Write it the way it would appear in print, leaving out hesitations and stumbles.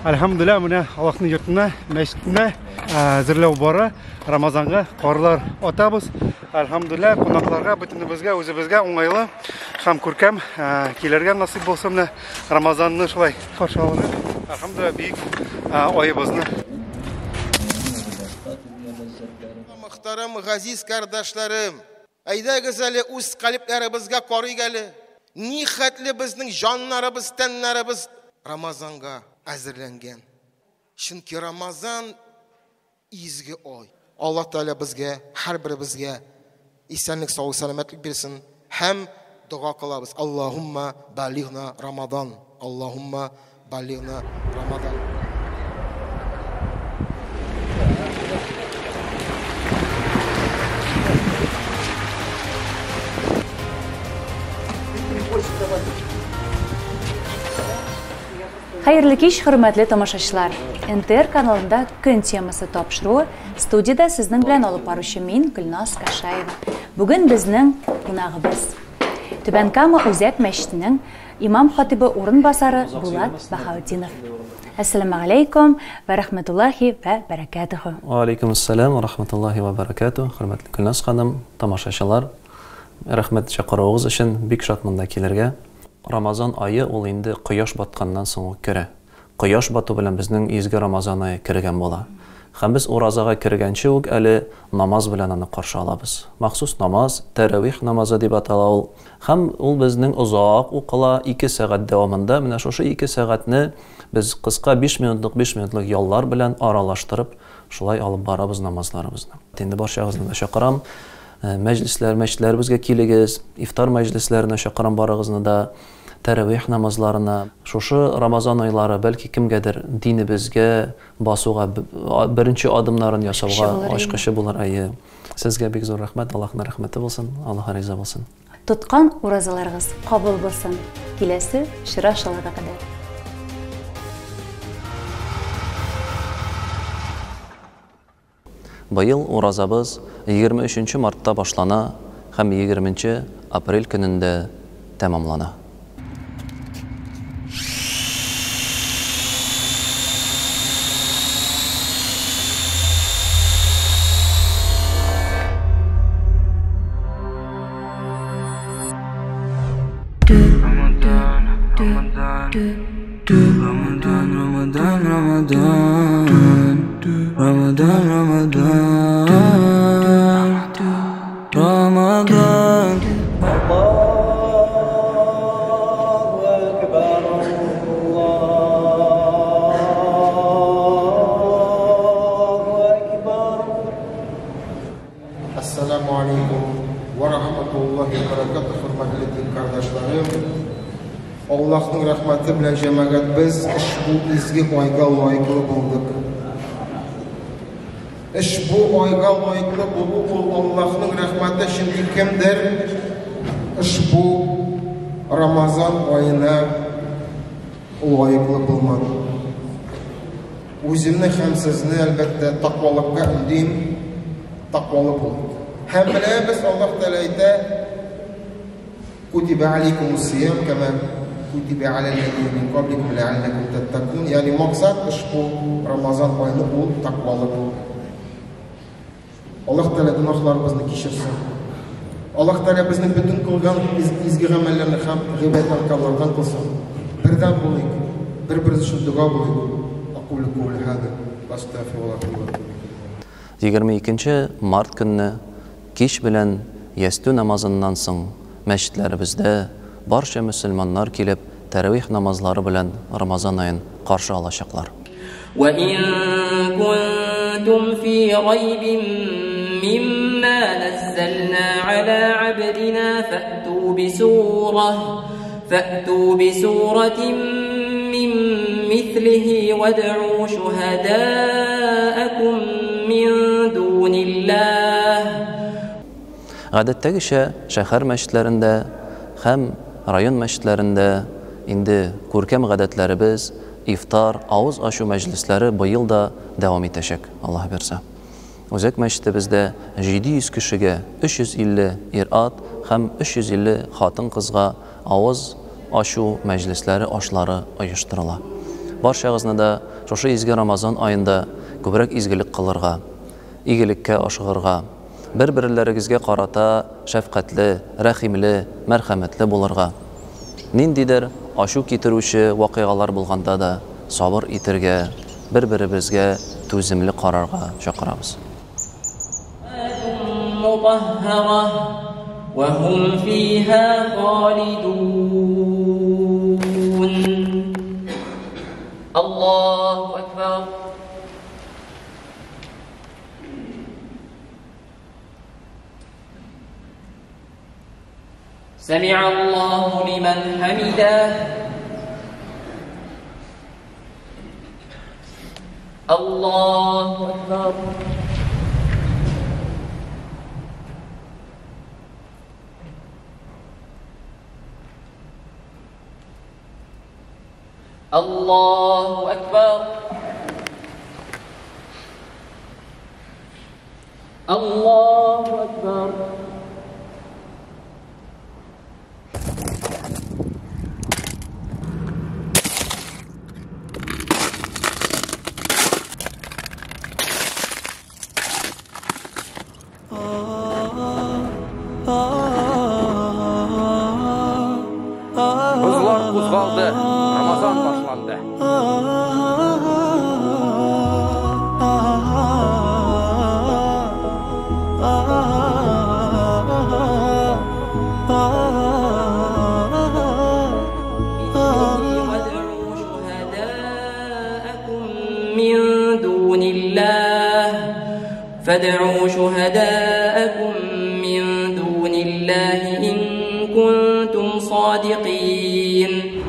Әлхәмдүлилләһ, менә Аллаһның йортына, мәчетенә әзерләү бара. Рамазанга карлар атабыз. Әлхәмдүлилләһ, кунакларга, бөтенебезгә, үзебезгә уңайлы һәм күркәм килергә насыйп булсын. Менә Рамазанны шулай каршы алырга. Әлхәмдүлилләһ, бөек аебызны. Мөхтәрәм газиз кардәшләрем, әйдәгез әле үз калебләребезгә карыйк әле. Ни хәтле безнең җаннарыбыз, тәннәребез Рамазанга әзерләнгән. Чөнки Рамазан изге ай. Аллаһ Тәгалә безгә, һәрберебезгә исәнлек, саулык, сәламәтлек бирсен һәм дога кылабыз. Аллаһумма балигъна Рамадан. Аллаһумма балигъна Рамадан. Хәерле кич, хөрмәтле тамашачылар. НТР каналында Көн темасы тапшыруы студиядә сезнең белән алып баручы мин, Гөлназ Кашаева. Бүген безнең кунагыбыз Түбән Кама үзәк мәчетенең имам хатибы урынбасары Булат Баһаутдинов. Әссәламу алейкум вә рахматуллахи вә бәрәкәтүһү. Ва алейкум ассалам ва рахматуллахи ва бәрәкәтүһ. Хөрмәтле Гөлназ ханым, тамашачылар, рәхмәт чакыруыгыз өчен, бик шат монда килергә. Рамазан ае ул инде кояш батканнан соң ук керә. Кояш бату белән безнең изге Рамазан ае кергән була. Һәм без уразага кергәнче үк әле намаз белән аны каршы алабыз. Махсус намаз, тәравих намазы дип атала ул. Һәм ул безнең озак укыла, 2 сәгать дәвамында. Менә шушы 2 сәгатьне без кыска 5 минутлык, 5 минутлык яллар белән аралаштырып, шулай алып барабыз намазларыбызны. Инде барчагызны да чакырам. Мәҗлесләр, мәчетләребезгә килегез, ифтар мәҗлесләренә чакырам барыгызны да, тәравих намазларына. Шушы Рамазан айлары бәлки кемгәдер динебезгә басуга беренче адымнарын ясауга ачкычы булыр, әйе. Сезгә бик зур рәхмәт, Аллаһның рәхмәте булсын, Аллаһ риза булсын. Тоткан уразаларыгыз кабул булсын. Киләсе очрашуларга кадәр. Быел уразабыз 23 мартта башлана һәм 20 апрель көнендә тәмамлана. Ramadan, Ramadan, Ramadan, Ramadan, Ramadan, Ramadan. Allahu Akbar, Allahu Akbar. Әссәламу алейкум ва рахматуллахи ва баракатуһ, хөрмәтле дин кардәшләрем. Аллаһның рәхмәте белән җәмәгать без ошбу изге айга лаеклы булдык. Ошбу айга лаеклы булу ул Аллаһның рәхмәте, чөнки кемдер ошбу Рамазан аена лаеклы булмады. Үземне һәм сезне, әлбәттә, тәкъвалыкка өндим, тәкъвалы булыйк. Һәм беләбез, Аллаһ Тәгалә әйтә, Кутиба алейкумус сиям кама кутиба аля ллазина мин кабликум ләалләкум таттакун. Ягъни максат ошбу Рамазан айны ул тәкъвалы булу. Аллаһ Тәгалә гөнаһларыбызны кичерсен. Аллаһ Тәгалә безнең бөтен кылган изге гамәлләрне һәм гыйбадәт кылсын. Бердәм булыйк, бер-беребез өчен дога булыйк. Акулю каули хаза ва астагфируллаһ ли ва лакум. 22 март көнне кич белән ястү намазыннан соң мәчетләребездә барча мөселманнар килеп тәравих намазлары белән Рамазан аен каршы алачаклар. Ва ин кунтум фи райбин мимма наzzalna ala abdina fa'tu bi suratin min mithlihi wad'u shuhada'akum min dunillah. Гадәттәгечә шәһәр мәчетләрендә һәм район мәчетләрендә инде күркәм гадәтләребез, ифтар, авыз ачу мәҗлесләре быел да дәвам итәчәк, Аллаһ бирса. Үзәк мәчетебездә 700 кешегә, 350 ир-ат һәм 350 хатын-кызга авыз ачу мәҗлесләре, ашлары оештырыла. Барчагызны да шушы изге Рамазан аенда күбрәк изгелек кылырга, игелеккә ашыгырга, бер-берләрегезгә карата шәфкатьле, рәхимле, мәрхәмәтле булырга, ниндидер ачу китерүче вакыйгалар булганда да сабыр итергә, бер-беребезгә түземле карарга чакырабыз. وهم فيها خالدون. الله أكبر. سمع الله لمن حمده. الله أكبر. الله أكبر. الله أكبر. Бозлар кузгалды, Рамазан башланды. وادعوا شهداءكم من دون الله فادعوا شهداءكم من دون الله إن كنتم صادقين.